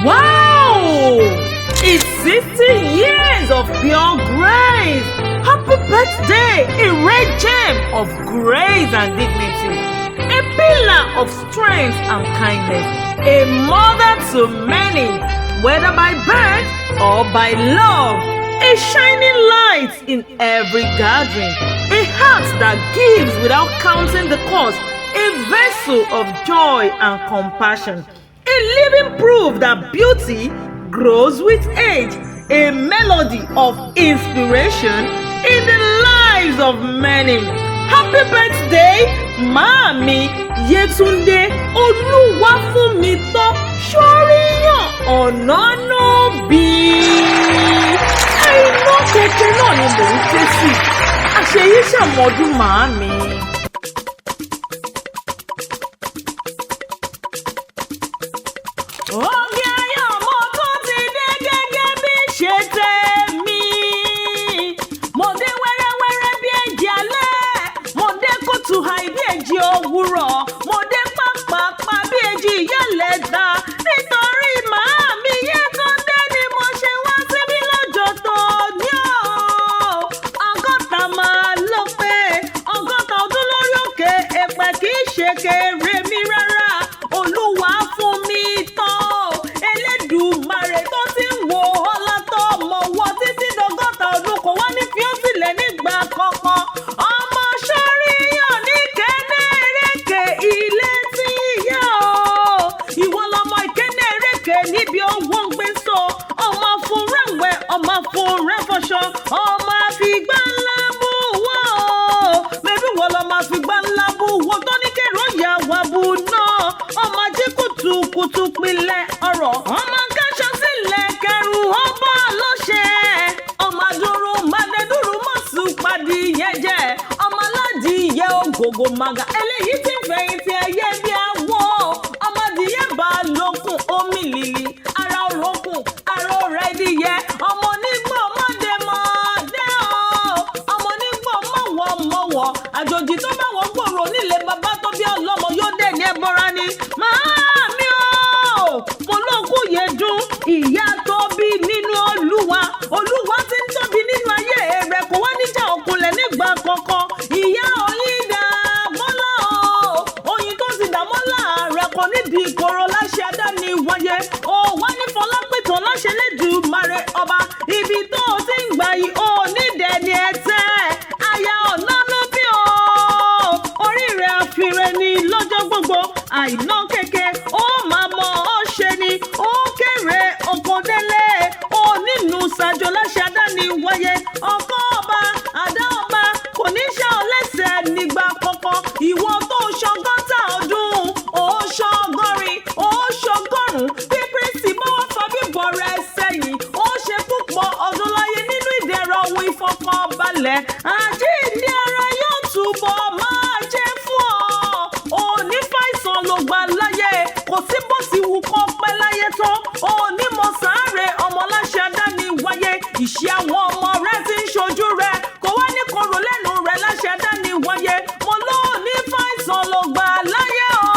Wow! It's 60 years of pure grace. Happy birthday, a rare gem of grace and dignity, a pillar of strength and kindness, a mother to many, whether by birth or by love, a shining light in every gathering, a heart that gives without counting the cost, a vessel of joy and compassion, a living proof that beauty grows with age, a melody of inspiration in the lives of many. Happy birthday, Màámi Yétúndé Olúwafúnmitọ́ Ṣóríyàn Ọ̀nànúbí. Àìná kékeré náà ni mò ń ké sí. Àṣeyí ṣàmọ́dún, màámi. Oge ayọ̀, mo tún ti dé gẹ́gẹ́ bí ṣe tèmi. Mo dé wẹ́rẹ́wẹ́rẹ́ bí èjì alẹ́. Mo dé kùtù àì bí èjì òwúrọ̀. Mo dé pápápá bí èjì ìyálẹ̀ta. Nítorí màámi Yétúndé ni mo ṣe wá síbí lọ́jọ́ tó ní o. 60 máa ló pé 60 ọdún lórí òkè èpè kì í ṣe kéré mi rárá. Olúwa fún mi tán. Elédùmarè tó ti ń wo ọlá tó mọ̀ wọ títí dọ́gọ́ta ọdún kò wá ní fi ó sílẹ̀ nígbà kankan. Ọmọ Ṣóríyàn ní Kẹ́nẹ́rẹ́kẹ́ ilé tí yá o. Ìwọ lọmọ Ìkẹ́nẹ́rẹ́kẹ́ níbi owó ń gbé so. Ọmọ fún rẹ̀wẹ̀, ọmọ fún rẹ̀fọṣọ, ọmọ àfigbá ńlá bú wọ́ o. Mẹ́bí wọ́n lọ́mọ àfigbá ńlá bú wọ́n tó ní kérò yà wá bú náà. Ọmọ ajé kùtùkùtù pilẹ̀ ọ̀rọ̀. Ọmọ káṣọ sílẹ̀ kẹrù ọbọ̀ lọ́ṣẹ̀. Ọmọ adúrú màdẹ́dúrú mọ̀sù padì yẹn jẹ́. Ọmọ aládìyẹ ògògò màgà eléyìí tí ń fẹ̀yìntì ẹyẹ bí awọ. Ọmọdìyẹ bá lókun omi lìlì ara òrókùn ara ọ̀rẹ́ díyẹ. Ọmọ onígbò mọ́dé mọ́dé o. Ọmọ onígbò mọ̀wọ́ mọ̀wọ́. Àjòjì tó bá wọ́n gbòòrò nílé bàbá tó bí ọlọ́mọ yóò dẹ̀ ní ẹbọra ni. Màámi o! Mo lókun yẹdùn ìyá tó bí nínú Olúwa. Olúwa ti ń tóbi nínú ayé rẹ̀ kò wá níjà òkunlẹ̀ nígbà kankan. Ìyá oyin dàmọ́lá o. Oyin tó ti dàmọ́lá rẹ̀ kò ní di ìkorò láṣẹ adáni wáyé. Ó wá ní Fọlápìtàn láṣẹ Lédùmarè ọba. Ibi tó o ti ń gbà yìí ò ní dẹni ẹ̀tẹ́. Aya ọ̀nà ló bí o. Orí rẹ̀ àfìrè ni lọ́jọ́ gbogbo. Àìná kéke ó máa mọ ọ́ ṣe ni. Ó kéré oko délé. Ó nínú ṣàjọ láṣẹ adáni wáyé. Ọkọ ọba, àdá ọba kò ní ṣá ọ lẹ́sẹ̀ nígbà kankan. Ìwọ tó ṣọgọ́ta ọdún, ó ṣọgọ́rin, ó ṣọgọ́rùn-ún. Bí Kristi bá wá fa bíbọ̀ rẹ̀ sẹ́yìn, ó ṣe púpọ̀ ọdún láyé nínú ìdẹ̀rọ̀ ohun ìfọkànbalẹ̀. Àjíǹde ara yóò túbọ̀ máa jẹ́ fún ọ. Òní fàìsàn ló gbà láyé. Kò sí bó ti wù kó pẹ́ láyé tó. Òní mọ sáré ọmọ láṣẹ adáni wáyé. Ìṣe àwọn ọmọ rẹ ti ń ṣojú rẹ. Kò wá ní korò lẹ́nu rẹ láṣẹ adáni wáyé. Mo lóòní fàìsàn ló gbà láyé o.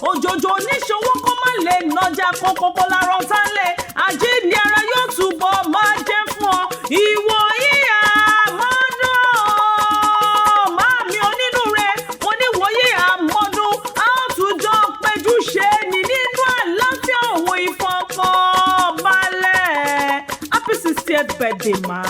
Òjòjò oníṣòwò kó má lè nọjà kókókó lárọ̀ tálẹ̀. Àjíǹde ara yóò túbọ̀ máa jẹ́ fún ọ. Ìwọ ìyá mọ́dún. Màámi onínúure, mo ní wòye àmọ́dún. A ó tún jọ péjú ṣe ni nínú àlàáfíà òun ìfọkànbalẹ̀. Happy 60th birthday, ma.